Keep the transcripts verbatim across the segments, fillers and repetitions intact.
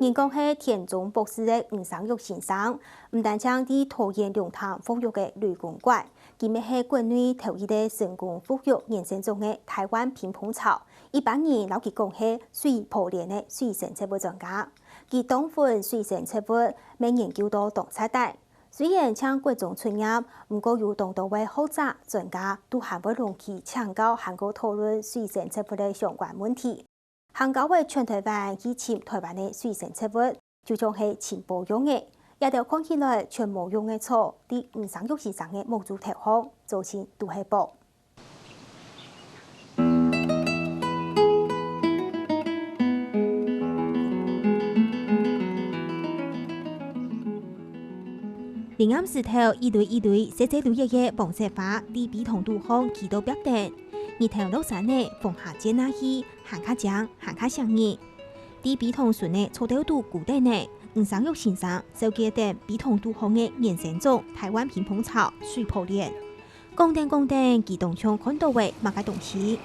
人講係田中博士个吳生玉先生，毋單淨在桃園龍潭復育个雷公怪，佢乜係國內頭一个成功復育原生種个台灣萍蓬草，一般人摎佢講係水波蓮个水生植物專家。佢當分水生植物乜研究到當徹底。雖然淨國中出業，毋過有當多位學者、專家都還會攏去請教還過討論水生植物个相關問題。 行郊仔全臺灣去尋臺灣个水生植物，就像係尋寶樣仔。這兜看起來全無用个草，在吳生玉先生个目珠頭項，做成都係寶。林暗時頭，一蕊一蕊，細細蕊仔个黃色花，在陂塘肚項企到壁等。日頭落山咧，風下剪啊去， 還較靚，還較惜人。在陂塘脣个草竇肚跍等咧，吳生玉先生紹介等陂塘肚項个原生種臺灣萍蓬草、水波蓮。講等講等，佢當像看到仔麼个東西。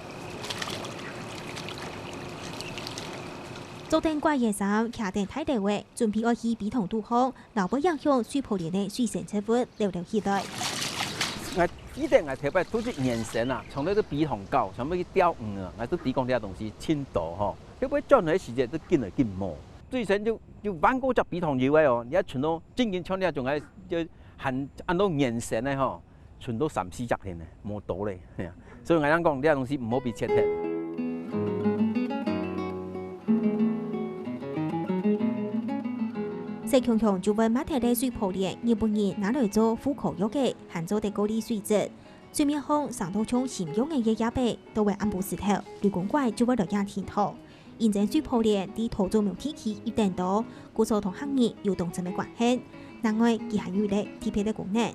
著等怪仔衫，擎等大兜仔，準備愛去陂塘肚項， 摎會影響水波蓮个水生植物撈撈起來。𠊎記得𠊎頭擺都係原生啊，從該个陂塘搞，全部去釣魚啊，𠊎都知講這東西盡多吼。後尾轉來个時節都緊來緊無。水生就，就萬過隻陂塘有个哦，你愛存到正經像這種个，就還安到原生个吼，存到三四隻天呢，無多咧，係啊。所以𠊎正講，這東西毋好分切忒。 細強強就會搣忒个水波蓮，日本人拿來做婦科藥仔，還做得過濾水質。水面項生到像新樣仔个葉仔，到位暗晡時頭，雷公怪就會來這停䟘。因為水波蓮在桃竹苗地區異等多，故所同客人有當深个關係。另外，佢還有一個特別个功能。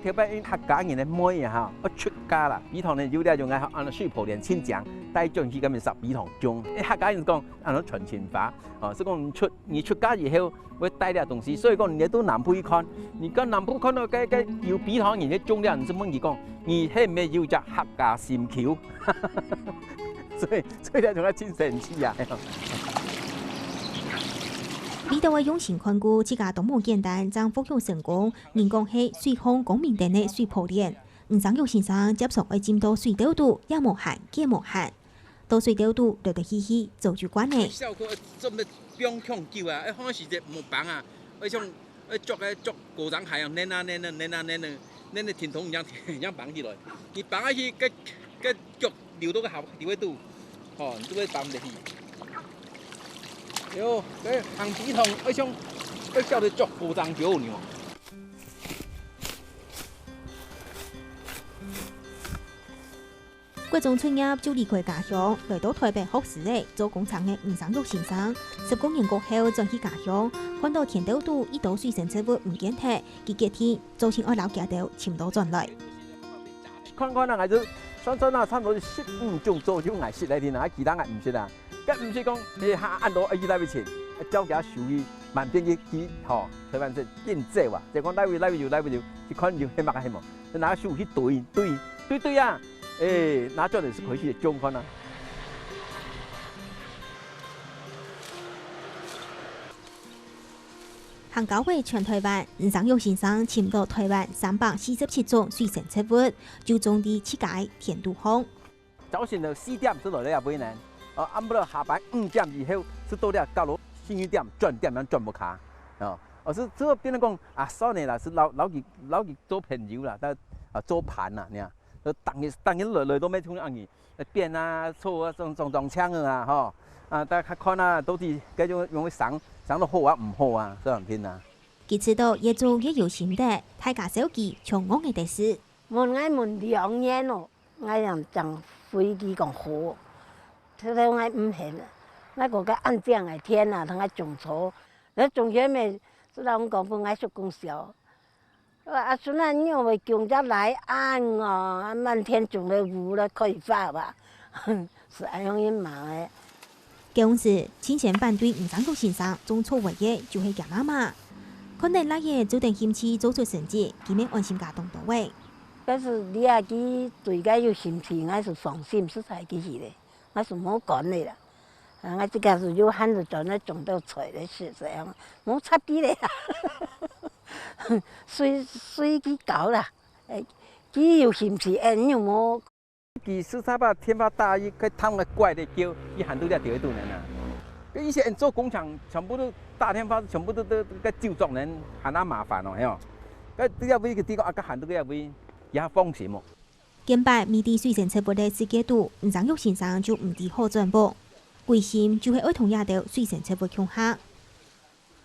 頭擺因客家人个妹仔哈，愛出嫁啦，陂塘呢有這種个，安到水波蓮盡靚，帶轉去該面撒陂塘種。因客家人講，安到傳情話，哦，係講你出，你出嫁以後會帶這東西，所以講你到南部去看，你到南部看到該，該有陂塘人去種這，你就問佢講，你係毋係有隻客家心臼？所以，所以這種个盡神奇啊！你兜愛用心看顧，自家都無簡單，正復育成功。 人講係水項光明燈个水波蓮。吳生玉先生輒常愛浸到水竇肚，掖無閒，見無閒。到水竇肚來來去去，早就慣咧。效果愛做得放強久啊，愛放時節無放啊，愛像，愛捉个捉高張鞋樣，捻啊捻啊捻啊捻啊，捻啊停動，正正放起來。你放下去，該，該腳流到个下流个肚，吼，你就會放得去。喲，該行陂塘，愛像，愛曉得捉高張腳呢。 國中出業就離開家鄉，來到臺北學師仔，做工程个吳生玉先生，十過年過後轉去家鄉，看到田竇肚已多水生植物毋見忒，佢決定做成愛摎佢兜尋到轉來。看看啊，𠊎就算算啊，差毋多係十五種左右𠊎識个，其他𠊎毋識啊。 該毋係講，你下恁多愛去哪位尋，愛照佢收去，滿天去，去，吼，臺灣係緊走啊！就講哪位哪位有哪位有，去看有係麼个係無，就拿手去對對對對啊！誒，拿轉來係可以去種看啊。行郊仔全臺灣，吳生玉先生尋到臺灣三百四十七種水生植物，就種在自家个田肚項。 朝晨頭四點就來到這位呢，哦，暗晡下晡五點以後，就到這角落，四五點轉店，轉轉屋下，哦，哦，係，係變成講，啊，算了啦，係摎，摎佢，摎佢做朋友啦，但，啊，做伴啦，你看，就逐日，逐日來，來到尾就恁樣，變啊，草啊，種，種，種青啊，吼，啊，大家看啊，到底該種用个生，生到好啊，毋好啊，這樣定啊。佢知道越做越有心得，大家紹佢像戇个得事。問𠊎問兩年哦， 𠊎正，正回佢講好。頭頭𠊎毋肯，𠊎講該恁靚个田啊，同𠊎種錯，該種田咩，就人講分𠊎叔公笑。啊，阿孫啊，你會種隻來恁哦，滿田種个烏來開花吧，係恁樣人罵个。 該時，親身反對吳生玉先生種草个就係厥媽媽。看等倈仔做得興趣做出成績，佢乜安心加當多仔。該時你啊，佢對該有興趣，𠊎係放心，實在佢去咧，𠊎係無管咧啦。啊，𠊎自家是有閒就轉來種兜菜來食，這樣無差別咧。隨，隨佢搞啦，誒，佢有興趣，誒，你有無？佢時常把電話打，佢个窗个怪咧叫，佢還都在條肚呢啊。佢以前做工廠，全部都打電話，全部都，都，都个酒庄人，還那麻煩哦，係哦。該這位个地方啊，該還都這位，也放心哦。 見擺迷在水生植物个世界肚，吳正煜先生就毋知好轉無，歸心就係愛同這兜水生植物共下。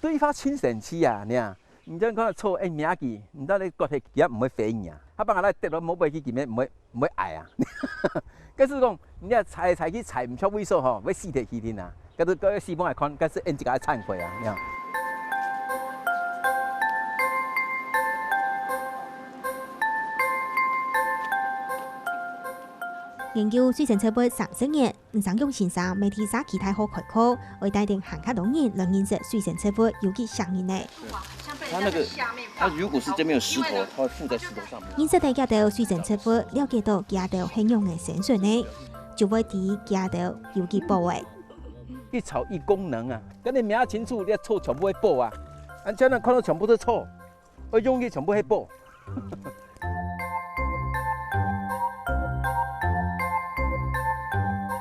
對花真神奇啊，你啊，你正看草，哎，摸佢，你到底割忒佢也毋會飛你啊，下擺𠊎來跌落，無飛佢，佢也毋會，毋會矮啊。該係講，你啊，踩，踩去，踩毋著位所吼，會死忒去定啊。 該都，該四方來看，該係恩自家个慚愧啊，你看。研究水生植物三十年，吳正煜先生每在社區大學開課，會帶領還較多人來認識水生植物，尤其細人仔。它那個，它如果是這邊有石頭，它會附在石頭上面。認識了這兜水生植物，了解到佢兜係仰仔生存个，就會知佢兜有幾寶貴。 佢草有功能啊，該你摸清楚，你个草全部會寶啊。恁樣看到全部都草，愛用个全部係寶。